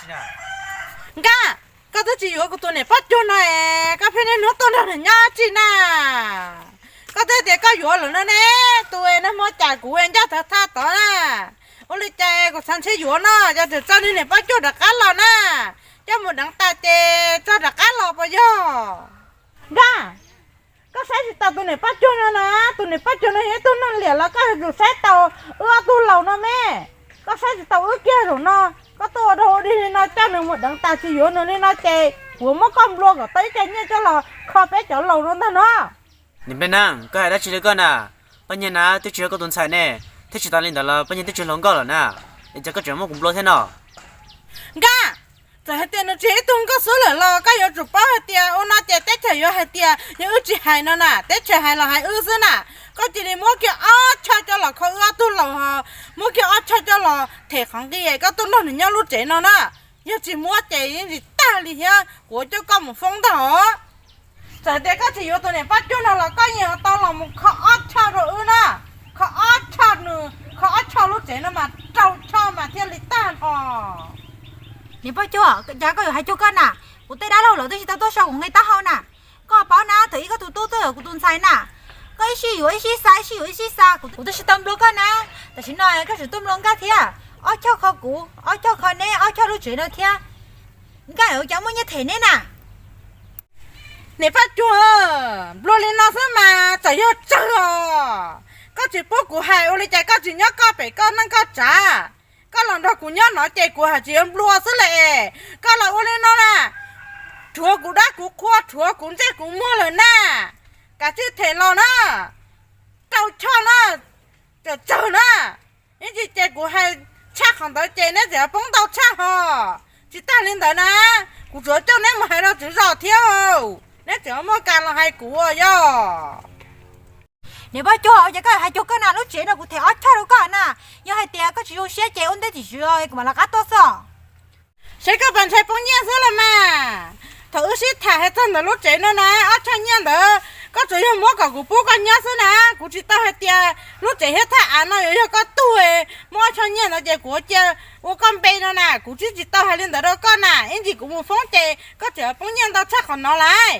Nkaj, koj twb tsis yuav kuv tus niam Paj Cuag no es koj pheej niaj hnub tuaj nrog nws nyob tsi na? Koj twb tias koj yuav lawm no ne, tus nag hmo cas kuv ncaj thawv thaj tod na. Ua li cas kuv xav ntshe yuav no, yog tseem tso niag niam Paj Cuag rov qab los na, coj mus deev tas ces tso rov qab los puas yog? Nkaj, koj saib tsis taus tus niam Paj Cuag no na, tus niam Paj Cuag no yog ib tug neeg liam los koj yuav tsum saib taus wb ob tug laus no me. Koj saib tsis taus wb kiag zaum no, koj tuaj ua dog ua dig li no coj nws mus deev tas tsis yuav nws li no ces kuv muab koj nplua kom tau ib co nyiaj coj los kho peb cov laus no ntag no. Niam Nplej Neeb, koj hais dab tsi li koj na? Paj Nyiag na twb tsis yog koj tus ntxhais ne, thiab tsis tas li ntawd los Paj Nyiag twb tsis hluas nkauj lawm na, es cas koj tseem muab kuv nplua thiab no? Nkaj, txawm hais tias nws tsis yog ib tug nkauj xwb lawm los koj yuav tsum paub hais tias ua no ces teb chaws yuav hais tias yog wb tsis hais no na, teb chaws hais los hais wb xwb na. Koj cia li muab kiag ob choj coj los kho wb ob tug laus ho, muab kiag ob choj coj los them qhov nqi koj tuaj nrog nws nyob lub tsev no na. Yog tsis muab ces yeej tsis tag li thiab, kuv coj koj mus foob ntag os. Txawm tias koj tsis yuav tus niam Paj Cuag no los koj yeej yuav tau los mus kho ob choj rau wb na. Kho ob choj nws, kho ob choj lub tsev no mas rau choj mas thiaj li tag nrho. Niam Paj Cuag, cas koj yuav hais cuag koj na? Kuv tej dab laug lawv twb tsis tau tuaj so kuv nqi taub hau na. Koj paub na, thaum ub koj tus tub twb yog kuv tus ntxhais na. Koj ib sij yuav ib sij xa, ib sij yuav ib sij xa, kuv twb tsis tau nplua koj na. Tam sim no koj tseem tuaj nplua Nkaj thiab. Ob choj kho kuv, ob choj kho neb, ob choj lub tsev no thiab. Nkaj, ua cas muaj nyiaj them neb na? Niam Paj Cuag, nplua li no xwb mas txawm yog tsawg os. Koj tsis pub kuv hais ua li cas koj tsis nyob koj pem koj neej koj tsav. Koj los nrog kuv nyob no ces kuv hais tsis yuav nplua xwb las. Koj los ua li no na, rhuav kuv dab kuv qhua, rhuav kuv ntsej kuv muag lawm na. Kav tsij them los na, rau choj na, tsawg tsawg na. Ib ntsis ces kuv hais tshaj qhov ntawd ces neb tseem poob ntau tshaj ho. Tsis tag li ntawd na, kuv tsuas coj neb mus hais rau tswv zos thiab, neb tseem muaj kas los hais kuv yog. Niam Paj Cuag, ua cas koj hais cuag koj na, lub tsev no kuv them ob choj rau koj na, yog hais tias koj tsis zoo siab ces ua ntej tim tswv kuv mam rov qab tuaj xwb. Saib koj pom ntshai poob nyiaj xwb los mas. Thaum wb sib tham hais txog ntawm lub tsev no na, ob choj nyiaj ntawd koj tsuas yog muab kom kuv pub koj nyob xwb na, kuv tsis tau hais tias lub tsev thiab thaj av no yuav yog koj tug. Muab ob choj nyiaj ntawd ces kuv cia ua koj npe no na, kuv twb tsis tau hais li ntawd rau koj na, ib ntsis kuv mus foob ces koj tseem poob nyiaj ntau tshaj qhov no lauj.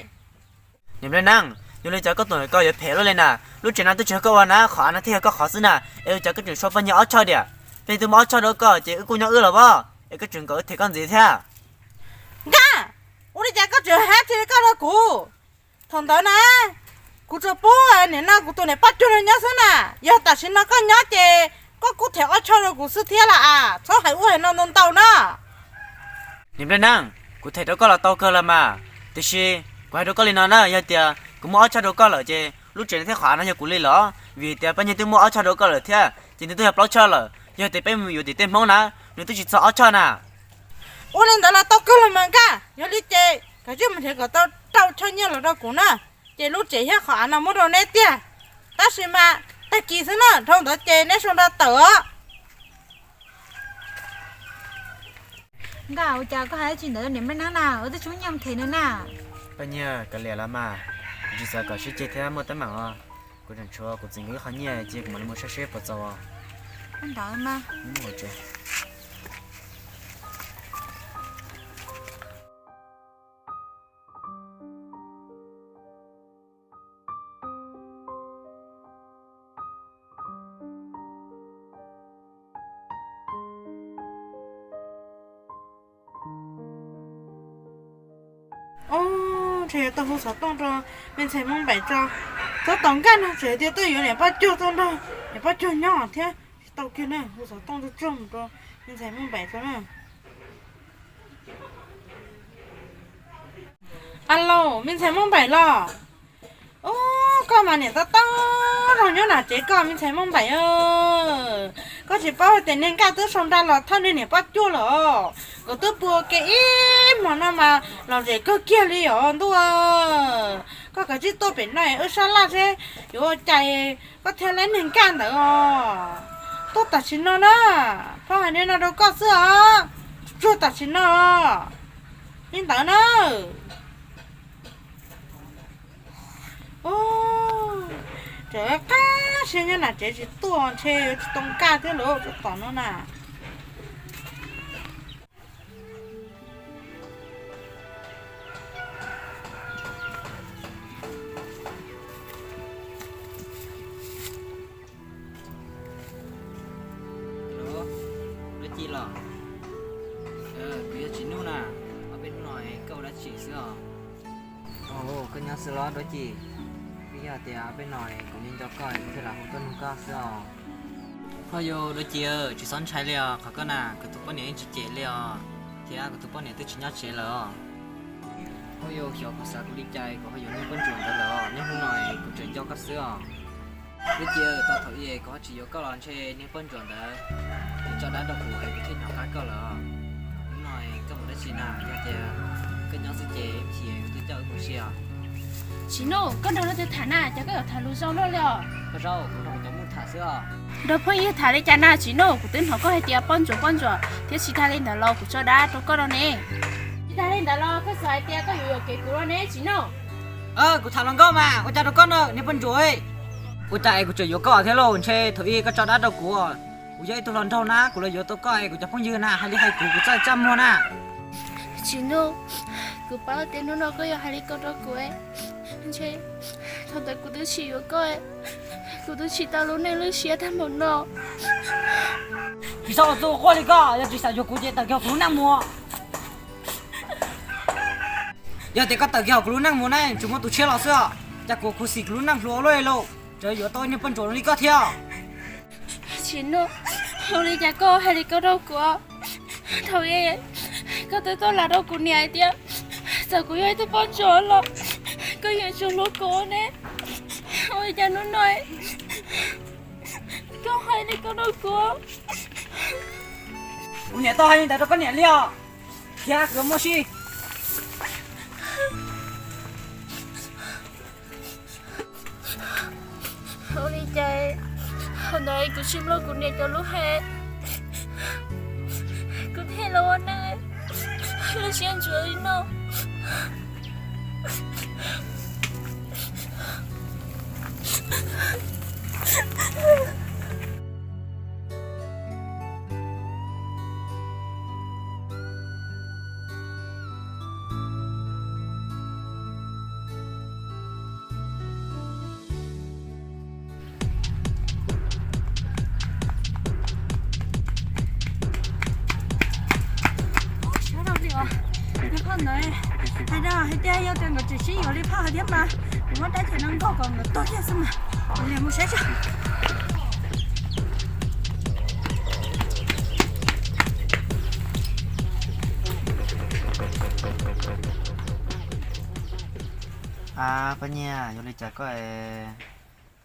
Niam Nplej Neeb, yog li cas koj tuaj koj yuav phem luaj li na? Lub tsev no twb tsis yog koj ua na, qhov av no thiaj yog koj qhov xwb na, es ua cas koj tseem sau Paj Nyiag ob choj diam? Peb twb muab ob choj rau koj ces wb kuj nyob wb los as, es koj tseem kom wb them koj ntxiv thiab. Nkaj, ua li cas koj tseem hais tsis li koj rau kuv? Thaum ntawd na, kuv tsuas pub nim no kuv tus niam Paj Cuag no nyob xwb na, yog tam sim no koj nyob ces koj kuj them ob choj rau kuv xwb thiab las as, txhob hais ua hais no ntau ntau na. Niam Nplej Neeb, kuv them rau koj los tau kawg los mas, tiam sis kuv hais rau koj li no na, yog tias kuv muab ob choj rau koj lawm ces lub tsev no thiab qhov av no yog kuv li los, vim tias Paj Nyiag twb muab ob choj rau koj lawm thiab ces nws twb yog plaub choj lawm, yog tias peb mus yuav tim tej Hmoob na, nws twb tsis txog ob choj na. Ua li ntawd los tau kawg los mas Nkaj, yog li ces kav tsij mus nrhiav kom tau rau choj nyiaj los rau kuv na, ces lub tsev thiab qhov av no muab rau neb tiag. Tab sis mas tag kis xwb na, dhau ntawd ces neb sau nra tawm os. Nkaj, ua cas koj hais dab tsi ntawd niam Nplej Neeb na, wb twb tsis muaj nyiaj them nws na. Paj Nyiag, kav liam los mas, kuv tsis xav kom sib ceg thiab muaj teeb meem os. Kuv tseem tshuav kuv txiv nkawd ib qho nyiaj ces kuv mam li mus saib seb puas txaus os. Ntawd mas. Ub, ntshe yuav tau hu xov tooj rau me ntxhais Muaj Npaim tso. Txhob tos Nkaj no, tseem tias tuaj yuav niam Paj Cuag tuaj nrog niam Paj Cuag nyob thiab tsis tau kiag na. Hu xov tooj tsuag tsuag mus rau me ntxhais Muaj Npaim tso na. Alo, me ntxhais Muaj Npaim los? Ub, koj mas niam tab tom zoo nyob nram tsev koj me ntxhais Muaj Npaim. Koj tsis paub hais tias niag Nkaj twb sau nra los thawj niag niam Paj Cuag lawm os. Nkawd twb pw ua ke ib hmo no mas lom zem kawg kiag li os ntuj. Koj kav tsij tuaj pem no wb sab laj seb yuav ua cas koj thiaj laib niag Nkaj ntawd os. Tuaj tam sim no na, phob hais li no rau koj xwb os. Tsuag tam sim no li ntawd na. Tseem qab siab nyob nram tsev tsis tuaj, ntshe yuav tsis tau Nkaj thiab lawm tseem tom no na. Koj nyob xwb los Duab Ci? Twb yog tias peb no kuv nco nco koj thiaj los hu tuaj nug koj xwb os. Ho yus Duab Ci, tsis txhob ntshai li os, qhov koj na kuv tus poj niam yeej tsis cem li os, thiab kuv tus poj niam twb tsis nyob tsev lawm os. Ho yus, xyov kuv xav kuv li cas kuv ho yuav niag poj ntsuam ntawd lawm os, niaj hnub no kuv tseem nco koj xwb os. Duab Ci, tau thaum ub kuv ho tsis yuav koj los ntshe niag poj ntsuam ntawd nws tso dab rau kuv es kuv thiaj hnov qab koj lawm os. Hnub no koj mus dab tsi na? Yog tias koj nyob xwb ces ib chim kuv twb coj wb mus si os. Tsis Nuj, koj nrog leej twg tham na, cas koj yuav tham lus zoo luaj li os? Koj zaum kuv nrog kuv cov muj tham xwb os. Nrog phooj ywg tham li cas na Tsis Nuj? Kuv twb hnov koj hais tias poj ntsuam poj ntsuam thiab tsis tag li ntawd los kuv tso dab rau koj no ne. Tsis tag li ntawd los koj xav hais tias koj yuav yuam kev kuv los ne Tsis Nuj? Kuv tham hluas nkauj mas ua cas rau koj na niag poj ntsuam. Ua cas es kuv tseem yuav koj thiab lauj? Ntshe thaum ub koj tso dab rau kuv, kuv yog ib tug hluas nraug na, kuv los yuav tau koj es kuv cov phooj ywg na hais li hais kuv, kuv txaj txaj muag na. Tsis Nuj, kuv paub tias hnub no koj yuav hais li ko rau kuv, ntshe thaum ntawd kuv twb tsis yuav koj, kuv twb tsis tau lub neej lub siab tag npaum no. Tsis txhob ua txuj quaj li koj, yog tsis xav yuav kuv ces tawm kiag kuv lub neej mus. Yog tias koj tawm kiag hauv kuv lub neej mus na, tsuas muaj tus tshiab los xwb os. Cas kuv khuv xim kuv lub neej hluas luaj li lauj, tseem yuav tau niag poj ntsuam li koj thiab. Tsis Nuj, ua li cas koj hais li ko rau kuv? Thaum ub koj twb tuaj lam rau kuv niam hais tias txawm kuv yog ib tug poj ntsuam los koj yuav tsum hlub kuv ne. Ua li cas hnub no koj hais li ko rau kuv? Kuv niam tau hais li ntawd rau koj niam li os, thiab kuv muaj si. Ua li cas thaum ntawd kuv tsis mloog kuv niam cov lus hais, kuv thiaj los ua neej lub siab ntsuav li no. Sab rau li os, yog koj ntawd hais rau hais tias yog tias nkawd tseem sib yuav li phauj hais thiab mas, kuv muab dab tsi no nkauj kom nkawd tuag kiag xwb mas, kuv mus saib tso. Ab, Paj Nyiaj, yog li cas koj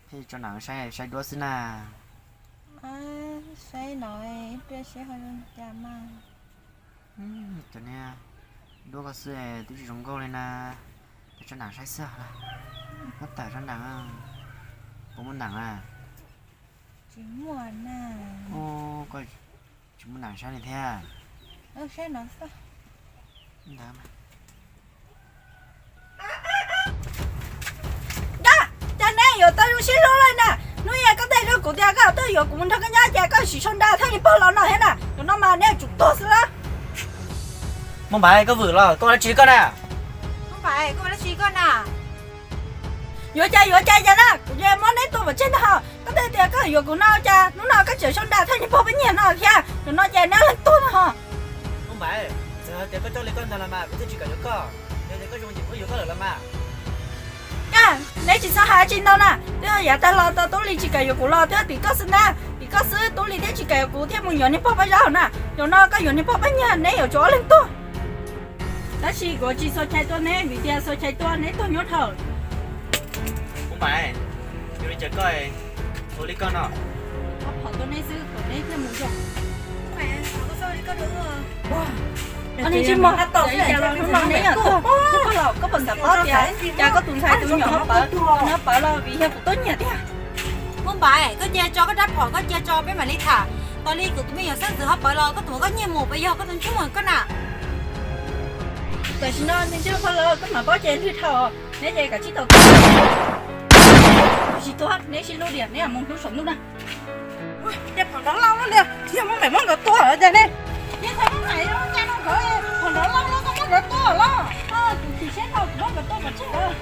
thiaj tso nram saib saib duab xwb na? Saib no ib pliag seb ho zoo cas mas. Cov niag duab koj xwb twb tsis zoo nkauj li na, thiaj tso nram saib xwb. Muab tawm tso nram, puas muaj nram a? Tsis muaj na. Koj tsis muaj nram saib li thiab. Saib no xwb. Ntawd mas. Dab, cas neb yuav tau zoo sib hlub lawm na? Hnub ib koj teb rau kuv tias koj tuaj yuav kuv mus nrog koj nyob, cas koj sim sau nra thawj niag pog los no thiab na? Zaum no mas neb yuav tsum tuag xwb lawm. Muaj Npaiv, koj vwm los koj ua dab tsi koj na? Muaj Npaiv, koj ua dab tsi koj na? Yuav cas yuav cas cas na, kuv yuav muab neb tua pov tseg ntag hos. Koj twb tias koj yuav kuv no, cas hnub no koj tseem sau nra thawj niag pog Paj Nyiaj no thiab? Zaum no ces neb leej tuag ntag hos. Muaj Npaiv, txawm hais tias koj coj li koj ntag los mas kuv thiaj tsis kam yuav koj. Yog tias koj zoo ces kuv yuav koj lawm los mas. Kaj, neb tsis txhob hais dab tsi ntau na, twb yav tag los tau Tub Lis tsis kam yuav kuv los twb tim koj xwb na, tim koj xwb Tub Lis thiaj tsis kam yuav kuv thiaj mus yuav niag pog Paj Zaub na. Zaum no koj yuav niag pog Paj Nyiaj neb yuav tsum ob leeg tuag. Tab sis kuv tsis txhos chais tua neb, vim tias txhos chais tua neb tuag nyuaj dhau. Muaj Npaiv, yog li cas koj ua li koj no? Koj phom tua neb xwb kom neb thiaj mus zoo. Koj puas xav paub tias cas koj tus ntxhais tus me nyuam ho pawv, tus nyuam pawv los vim yog kuv tuaj nyiag tiag. Muaj Npaiv, koj cia tso koj rab phom, koj cia tso peb mam li tham. Tos li kuv tus me nyuam xeeb ntxwv ho pawv los koj tus muam koj nyiag mus, puas yog koj tus ntsej muag koj na? Tam sim no nws ntsej muag los koj mam paub ces ntwg dhau. Neb ces kav tsij tau tuag. Tsis tuag, neb sib hlub diam, neb mus hlub saum ntuj na. Ces phom nrov lauj lauj li, yog Muaj Npaiv muab nkawd tua lawm cas ne? Phom nrov lauj lauj, koj muab nkawd tua los? Kuv chim siab dhau, kuv muab nkawd tua pov tseg lawm.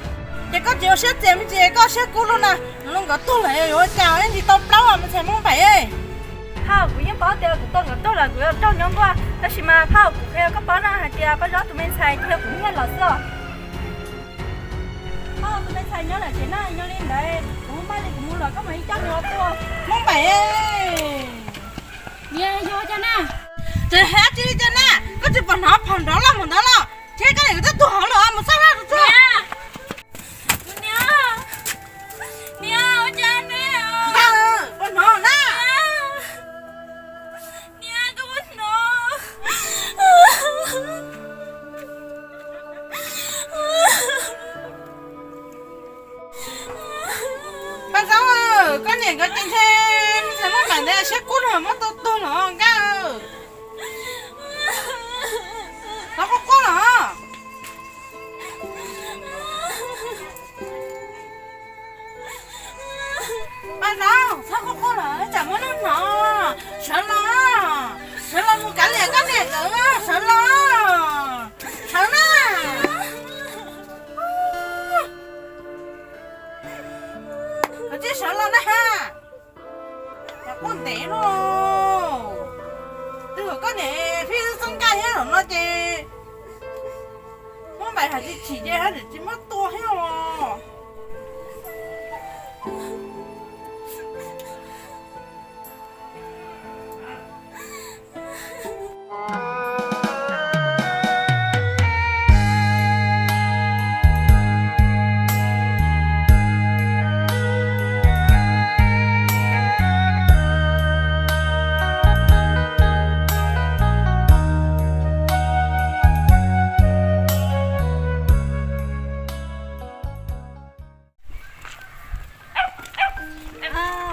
Ces koj tsis ua siab txias me ntsis, koj siab kub lug na. Nws los nkawd tuag lawm yuav ua cas, ib ntsis tau plaub me ntxhais Muaj Npaiv. Phauj, kuv yeej paub tias kuv tua nkawd tuag lawm kuv yuav raug nyob nkuaj, tab sis mas phauj, kuv qhia koj paub na hais tias Paj Zaub tus me ntxhais ces yog kuv nyiag los xwb os. Tus me ntxhais nyob lawm ces na, yog li ntawd kuv Hmoob Npaim li kuv mus los koj mam li coj nws tua. Hmoob Npaim, niam, yog cas na? Ces hais tsis li cas na, koj tsis pom hnov phom nrov loj mus ntawd los? Thiab koj niam twb tuag hauv lawm, mus xauj laj tus tsuag. Niam, niam, ua cas ne? Puas hnov na? Niam, koj puas hnov? Paj Zaub, koj niam nkawd ces ntshe me ntxhais Hmoob Npaim ntawd siab kub no muab tua tuag los Nkaj. Los quaj quaj los. Paj Zaub, txhob quaj quaj los, tsam muaj neeg hnov. Sawv los, sawv los mus kav liam koj niam nkawd, sawv los, sawv na. Koj cia li sawv los na ha. Cas quaj ntev no. Twb yog koj niam pheej txob Nkaj thiab los no ces Hmoob Npaim hais tsis chim ces haj tseem tsis muab tua thiab os.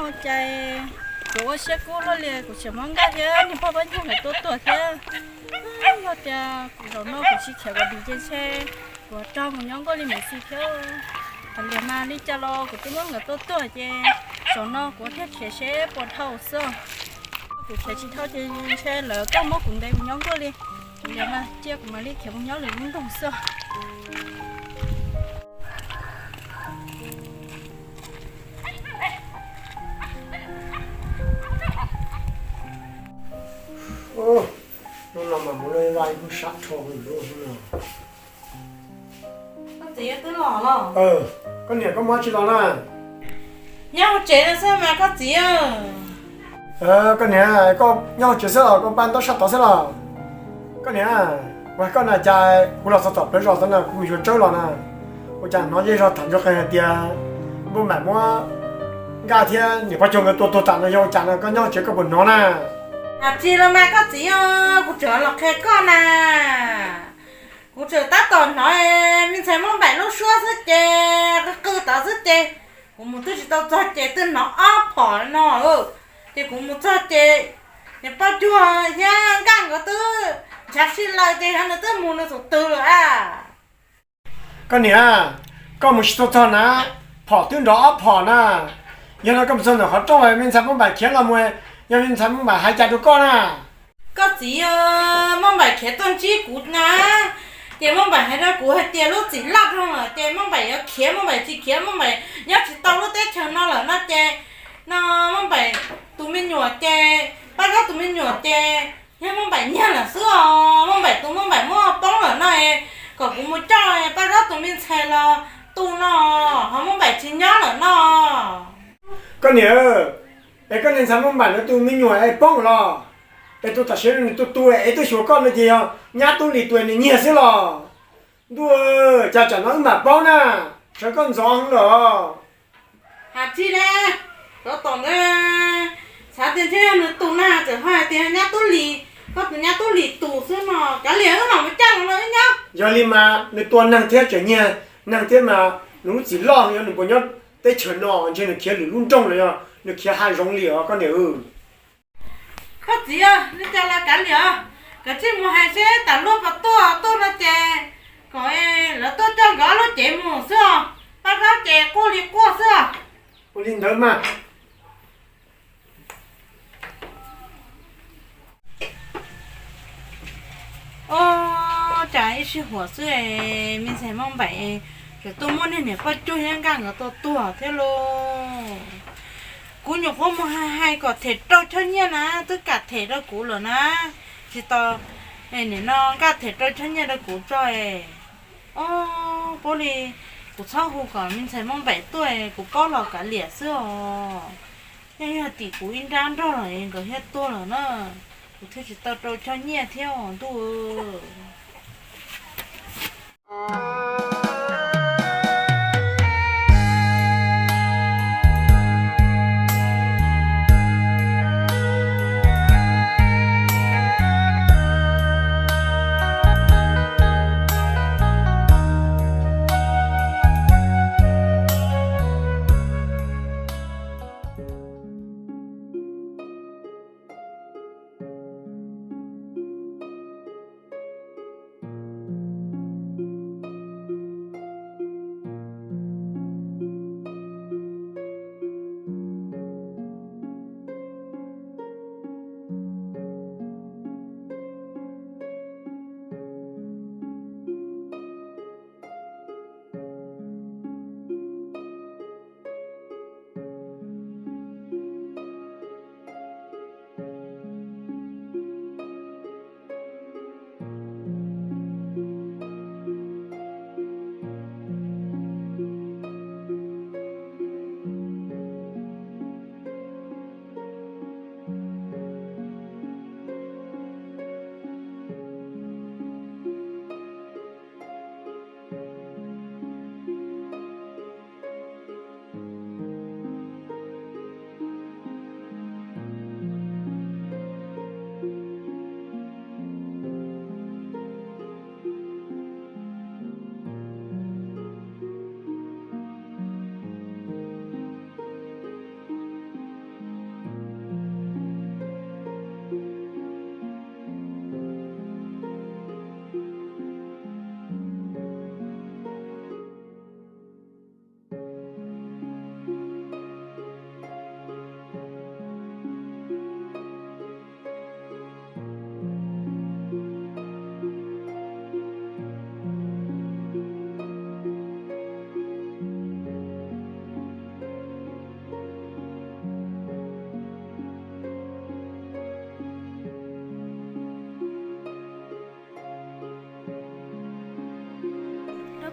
Ua cas kuv ua siab kub luaj li, kuv tseem muab Nkaj thiab niag poj pab nyuag nkawd tua tuag thiab. Yog tias kuv zaum no kuv tsis khiav kom dim ces ntshe kuv rov mus nyob nkuaj li Maiv Xis thiab. Kav liam mas li cas los kuv twb muab nkawd tua tuag ces zaum no kuv thiaj khiav seb puas dhau xwb. Kuv khiav tsis dhau ces ntshe lawv tuaj muab kuv ntes mus nyob nkuaj li. Kav liam mas cia kuv mam li khiav mus nyob lwm lub nroog xwb. Hnub no mas mus laj ib hnub sab rho lub hnub no. Koj txiv twb los los? Koj niam koj mus dab tsi los na? Nyob hauv tsev no xwb mas koj txiv. Koj niam, koj nyob hauv tsev xwb los koj npaj ntaub sab tod xwb los? Koj niam, ua koj na cas kuv los txog tom plawv zos tod na kuv mus yuav tsawb los na, ua cas hnov zej zog tham ntsoov qees hais tias Npauj Npaim muab Nkaj thiab niam Paj Cuag nkawd tua tuag tas no yog ua cas no, koj nyob hauv tsev koj puas hnov na? Hais tsis los mas koj txiv, kuv tseem los qhia koj na. Kuv tseem tab tom hnov me ntxhais Npauj Npaim lub suab xwb ces qw qw tod xwb ces kuv mus twb tsis tau txog ces twb hnov ob phom no. Ces kuv mus txog ces niam Paj Cuag thiab Nkaj nkawd twb ntshav sij laws ces nws twb mus nws tus twg lawm a. Koj niam, koj mus tsis tau txog na, phom twb nrov ob phom na. Yog no koj mus txog ntawm qhov rooj me ntxhais Npauj Npaim khiav los mus, yog me ntxhais Npauj Npaim hais cas rau koj na? Koj txiv, Npauj Npaim khiav tuaj ntsib kuv na, ces Npauj Npaim hais rau kuv hais tias lub txim loj dhau lawm ces Npauj Npaim yuav khiav, Npauj Npaim tsis khiav Npauj Npaim nyob tsis tau lub teb chaws no lawm no ces, no Npauj Npaim tus me nyuam ces, Paj Zaub tus me nyuam ces yog Npauj Npaim nyiag lawm xwb os. Npauj Npaim tus Npauj Npaim muab poob lawm no es kom kuv mus coj Paj Zaub tus me ntxhais los tu no, ho Npauj Npaim tsis nyob lawm no. Koj niam, es koj niam ntxhais Npauj Npaim no tus me nyuam es poob los? Es tus tam sim no nws tus tus es twb xyuas koj no ces yog nyab Tub Lis tus es nws nyiag xwb los? Ntuj, cas tsam no wb mam paub na, sawv koj ntxov heev lawm. Hais tsis le, tsov tom ntawd xav tias ntshe yog nws tus na, txawm ho hais tias nyab Tub Lis, koj tus nyab Tub Lis tus xwb no. Kav liam wb mam mus coj los no wb nyob. Yog li mas nws tua neeg thiab tseem nyiag neeg thiab mas nws lub txim loj yog nws puas nyob teb chaws no, ntshe nws khiav lwm lub nroog los yog nws khiav hav zoov li os koj niam. Koj txiv, li cas los kav liam, koj tsij mus hais seb tas luaj puas tuaj, tuaj no ces kom lawv tuaj coj nkawd ob lub cev mus xwb os. Paj Zaub ces quaj li quaj xwb os. Ua li ntawd mas. Ua cas ib sij huam xwb me ntxhais Npauj Npaim tseem tuaj muab niag niam Paj Cuag thiab Nkaj nkawd tua tuag thiab lauj. Kuv nyuam qhuav mus hais hais kom them rau choj nyiaj na, twb kam them rau kuv lawm na. Tsis tau, nim no Nkaj them rau choj nyiaj rau kuv tso. Ob, puab li Kuv txhob hu kom me ntxhais Hmoob Npaim tuaj, kuv paub los kav liam xwb os. Yog yog tim kuv ib nrab nrog los nkawd thiaj tuaj lawm na, kuv thiaj tsis tau rau cog nyiaj thiab os ntuj.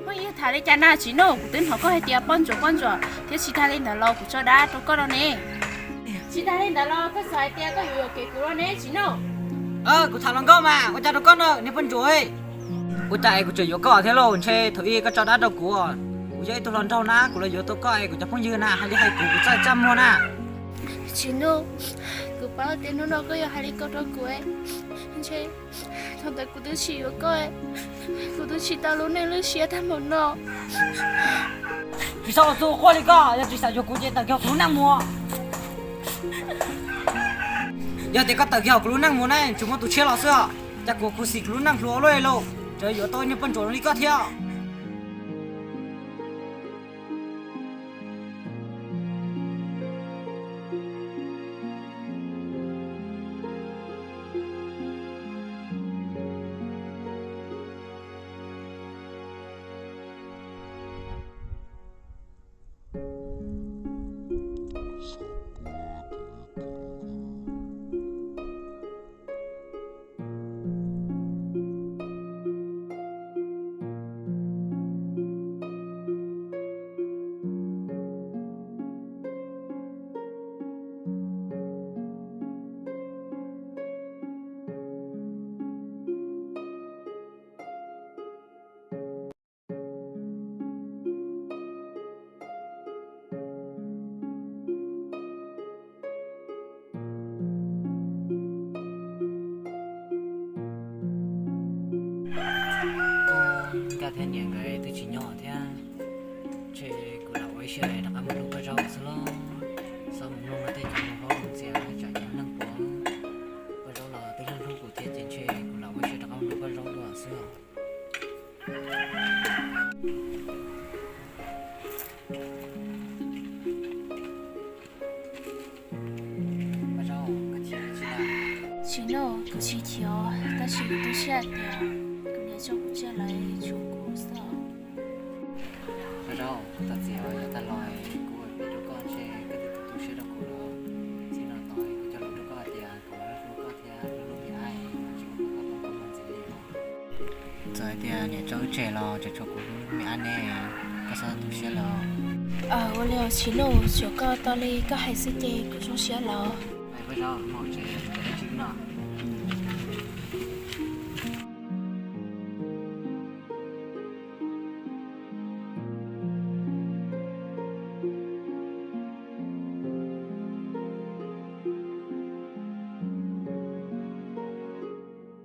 Phooj ywg, tham li cas na Tsim Nuj? Kuv twb hnov koj hais tias poj ntsuam poj ntsuam thiab, tsis tas li ntawd los kuv tso dab rau koj no ne. Tsis tas li ntawd los koj xav hais tias koj yuav yuam kev kuv los ne Tsim Nuj? Kuv tham hluas nkauj mas ua cas rau koj na niag poj ntsuam. Ua cas es kuv tseem yuav koj thiab lauj? Ntshe thaum ub koj tso dab rau kuv, kuv yog ib tug hluas nraug na, kuv los yuav tau koj es kuv cov phooj ywg na hais li hais kuv, kuv txaj txaj muag na. Tsim Nuj, kuv paub tias hnub no koj yuav hais li ko rau kuv, ntshe thaum ntawd kuv twb tsis yuav koj, kuv twb tsis tau lub neej lub siab tag npaum no. Tsis txhob ua txuj quaj li koj, yog tsis xav yuav kuv ces tawm kiag kuv lub neej mus. Yog tias koj tawm kiag kuv lub neej mus na, tsuas muaj tus tshiab los xwb os. Cas kuv khuv xim kuv lub neej hluas luaj li lauj, tseem yuav tau niag poj ntsuam li koj thiab. Nkaj thiab niam nkawd twb tsis nyob thiab, ntshe kuv lam ua ib siab rov qab mus hlub Paj Zaub xwb lauj. Xob mus mloog tej cov hauj lwm ntxias tsam yog neeg puas. Paj Zaub los twb hlub hlub kuv thiab ces ntshe kuv lam ua ib siab rov qab mus hlub Paj Zaub dua xwb os. Tsim Nuj, kuv tsis chim, tab sis kuv tu siab tias kuv niam tso kuv tseg lawm tshuav kuv xwb. Paj Zaub, kuv thov txim os, yav tag los kuv ua phem rau koj ntshe koj twb tu siab rau kuv lawm. Txij no tos kuv cog lus rau koj tias kuv hlub koj thiab hlub me ab, tsis ua kom koj poob kuv ntxiv li os. Txawm hais tias niam tso wb tseg los tseem tshuav kuv hlub me ab ne. Koj txhob tu siab lawm. Ua li os Tshis Nuj, tsuav koj tau li koj hais xwb ces kuv zoo siab lawm.